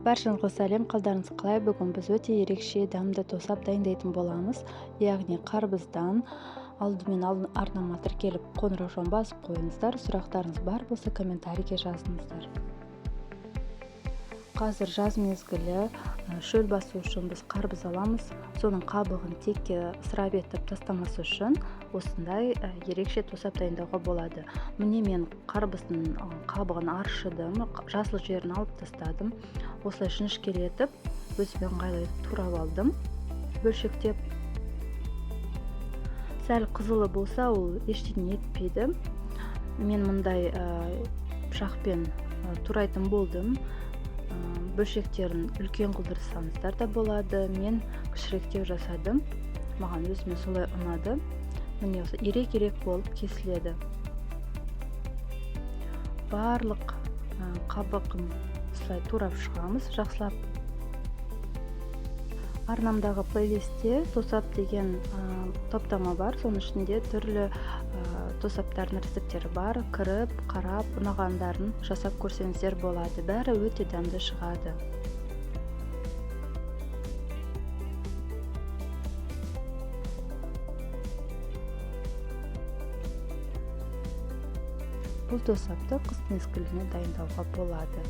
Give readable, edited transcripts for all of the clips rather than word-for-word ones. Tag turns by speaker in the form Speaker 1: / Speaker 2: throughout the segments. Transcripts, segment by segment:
Speaker 1: Баршаңызға сәлем, қалдарыңыз қалай? Бүгін біз өте ерекше дәмді тосап дайындайтын боламыз. Яғни қарбыздан. Алдымен арнама тіркеліп, қоңыраушаны басып қойыңыздар. Сұрақтарыңыз бар болса, комментарийге жазыңыздар. Қазір жаз мезгілі, шөл басу үшін біз қарбыз аламыз. Соның қабығын текке ысырап етіп тастамас үшін осындай ерекше тосап дайындауға болады. Міне, мен қарбыздың қабығын аршыдым, жасыл жерін алып тастадым. Осылай жіңішкелетіп, өзіме ыңғайлы етіп турап алдым, бөлшектеп. Сәл қызылы болса, ол ештеңе етпейді. Мен мындай пышақпен турайтын болдым. Бөлшектерін үлкен қылдырсаңыздар да болады. Мен кішіректеу жасадым, маған өзіме солай ұнады. Міне, осы ирек-ирек болып кесіледі. Барлық қабығын осылай турап шығамыз жақсылап. Арнамдағы плейлистте тосап деген топтама бар. Соның ішінде түрлі тосаптардың рецепттері бар. Кіріп қарап, ұнағандарын жасап көрсеңіздер болады. Бәрі өте дәмді шығады. Бұл тосапты қыс мезгіліне дайындауға болады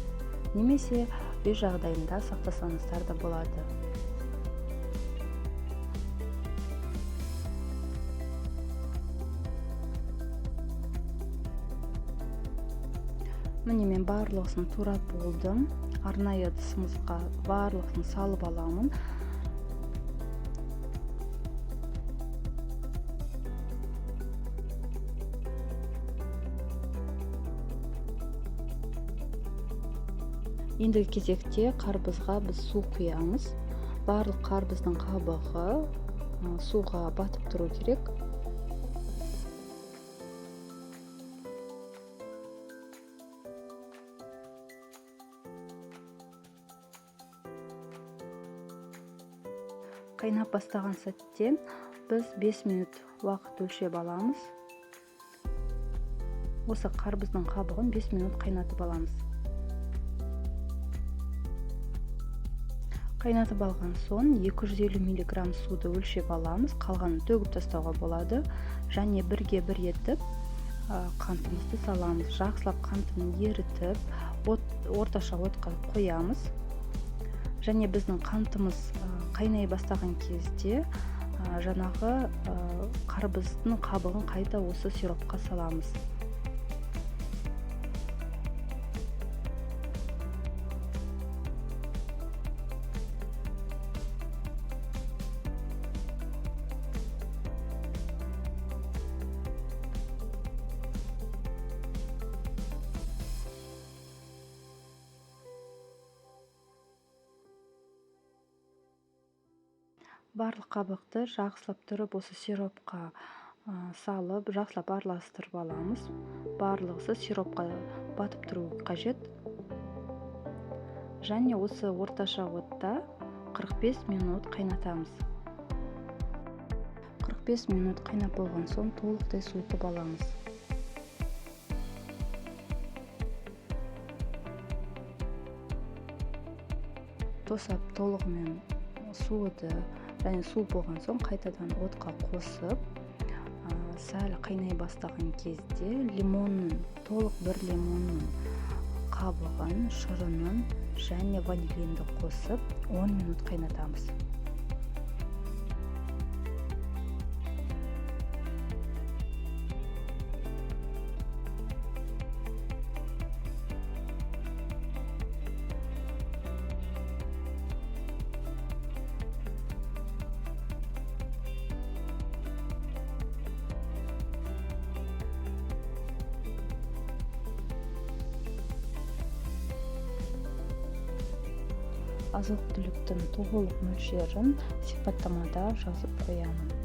Speaker 1: немесе үй жағдайында сақтасаңыздар да болады. Міне, мен барлығысын турап болдым. Арнайы ыдысымызға барлығын салып аламын. Ендігі кезекте қарбызға біз су құямыз. Барлық қарбыздың қабығы суға батып тұру керек. Қайнап бастаған сәтте біз 5 минут уақыт өлшеп аламыз. Осы қарбыздың қабығын 5 минут қайнатып аламыз. Қайнатып алған соң 250 миллиграмм суды өлшеп аламыз. Қалғанын төгіп тастауға болады. Және бірге бір етіп қантымызды саламыз. Жақсылап қантын ерітіп, орташа отқа қоямыз. Және біздің қантымыз қайнай бастаған кезде жаңағы қарбыздың қабығын қайта осы сиропқа саламыз. Барлық қабықты жақсылап тұрып осы сиропқа салып, жақсылап араластырып аламыз. Барлығысы сиропқа батып тұру қажет. Және осы орташа отта 45 минут қайнатамыз. 45 минут қайнап болған соң толықтай суытып аламыз. Тосап толығымен суыды. Және су болған соң қайтадан отқа қосып, сәл қайнай бастаған кезде лимонның, толық бір лимонның қабығын, шырынын және ванилинді қосып 10 минут қайнатамыз. Азық-түліктің толық мөлшерін сипаттамада жазып қоямын.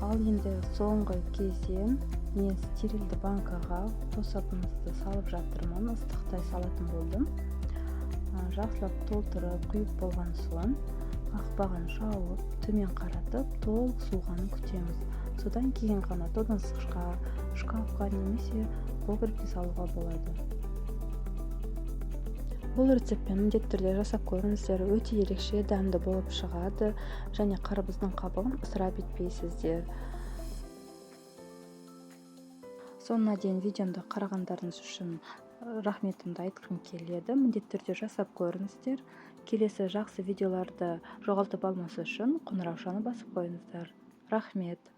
Speaker 1: Ал енді соңғы кезең, мен стерильді банкаға тосабымызды салып жатырмын, ыстықтай салатын болдым. Жақсылап толтырып құйып болған соң, қақпағын жауып, төмен қаратып, толық суығанын күтеміз. Содан кейін ғана тоңазытқышқа, шкафқа немесе погребке салуға болады. Бұл рецептпен міндетті түрде жасап көріңіздер, өте ерекше дәмді болып шығады және қарбыздың қабығын ысырап етпейсіздер. Соңына дейін видеомды қарағандарыңыз үшін рахметімді айтқым келеді. Міндетті түрде жасап көріңіздер. Келесі жақсы видеоларды жоғалтып алмас үшін қоңыраушаны басып қойыңыздар. Рахмет.